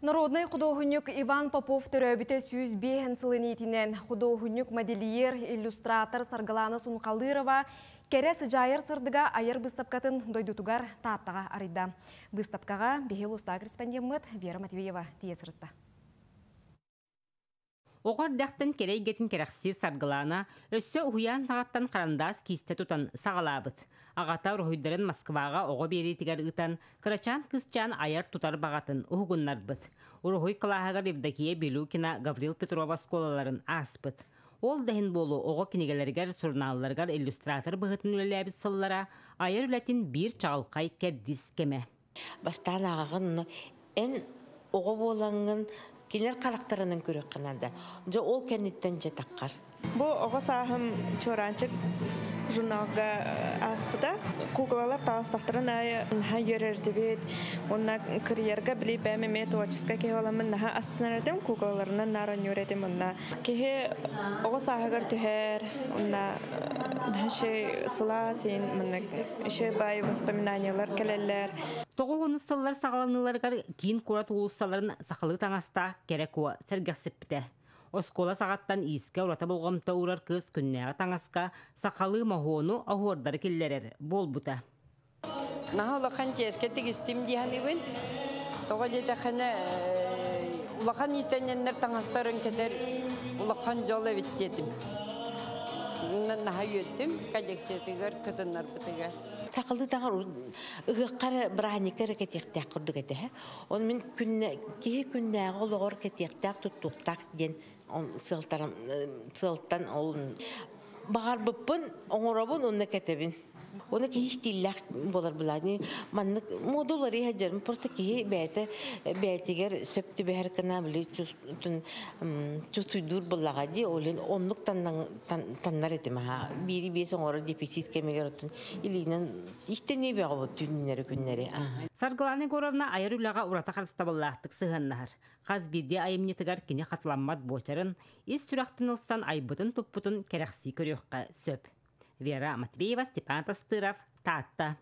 Народнай худуоһунньук Иван Попов төрөөбүтэ 105 сылын иитинэн худуоһунньук, модельер, иллюстратор Саргылана Сунхалырова Кэрэ сыдьаайар сырдыга айар быыстапкатын дойдутугар Тааттаҕа арыйда. Быыстапкаҕа биһи улуустаах корреспондеммыт Вера Матвеева тиийэ сырытта. Оҕо эрдэхтэн кэрэ эйгэтин кэрэхсиир Саргылаана өссө уһуйаан саҕаттан харандаас киистэ тутан саҕалаабыт. Аҕата уруһуйдарын Москваҕа оҕо биэриитигэр ыытан, кырачаан кыысчаан айар-тутар баҕатын уһугуннарбыт. Уруһуй кылааһыгар Евдокия Белюкина, Гаврил Петров оскуолаларын ааспыт. Ол да иһин буолуо оҕо кинигэлэригэр, сурунаалларыгар иллюстратор быһыытынан үлэлээбит сыллара айар үлэтин биир чаҕылхай кэрдиис кэмэ. Бастаан ааҕаҕын, ону эн оҕо буолаҥҥын кинилэр харахтарынан көрүөххэ наада. Дьэ ол кэнниттэн дьэ таххар. Бу оҕо сааһым Чуораанчык журналга ааспыта. Куукулалар таҕыстахтарын аайы наһаа үөрэрдибит. Уонна кырыйарга били бэйэм эмиэ творческай киһи буоламмын наһаа астынар этим. Куукулаларынан наар оонньуур этим. Онно киһи оҕо сааһыгар түһэр. Онно наһаа үчүгэй сылаас иин маннык үчүгэй баай воспоминаниялар кэлэллэр. Тоҕус сыллар саҕаланыыларыгар киин куорат уулуссаларын сахалыы таҥастаах кэрэ куо сэргэхсиппитэ. Оскуола саҕаттан иискэ ураты болҕомто уурар кыыс күннээҕи таҥаска сахалыы моһуону, оһуордары киллэрэр буолбута. Наһаа улахан чиэскэ тигистим дии саныыбын. Тоҕо диэтэххинэ, улахан иистэнньэннэр таҥастарын кэтэр улахан дьол эбит диэтим. Наһаа үөрдүм коллекциятыгар кытыннарбытыгар. Сахалыы таҥар ыһыахха эрэ бырааһынньыкка эрэ кэтиэхтээх курдук этэ. Оны мин күннэ киһи күннээҕи олоҕор кэтиэхтээх туттуохтаах диэн сыалтан сыалтан ол баҕарбыппын оҥоробун уонна кэтэбин. Уонна киһи истииллээх буолар былаани маннык мода уларыйа сылдьарым просто киһи бэйэтэ бэйэтигэр сөп түбэһэр гына били чувствуйдуур буоллаҕа дии ол иһин оннук таннар этим аха биири биэс оҥорор дефицит кэмигэр оттон илиинэн истэнии бөҕө түүннэри күннэри. Саргылана Егоровна айар үлэҕэ ураты харыстабыллаахтык сыһыаннаһар. Хас биирдии айымньытыгар кини хатыламмат буочарын, ис сүрэхтэн ылсан айбытын-туппутун кэрэхсии көрүөххэ сөп. Вера Матвеева, Степан Тастыров, Таатта.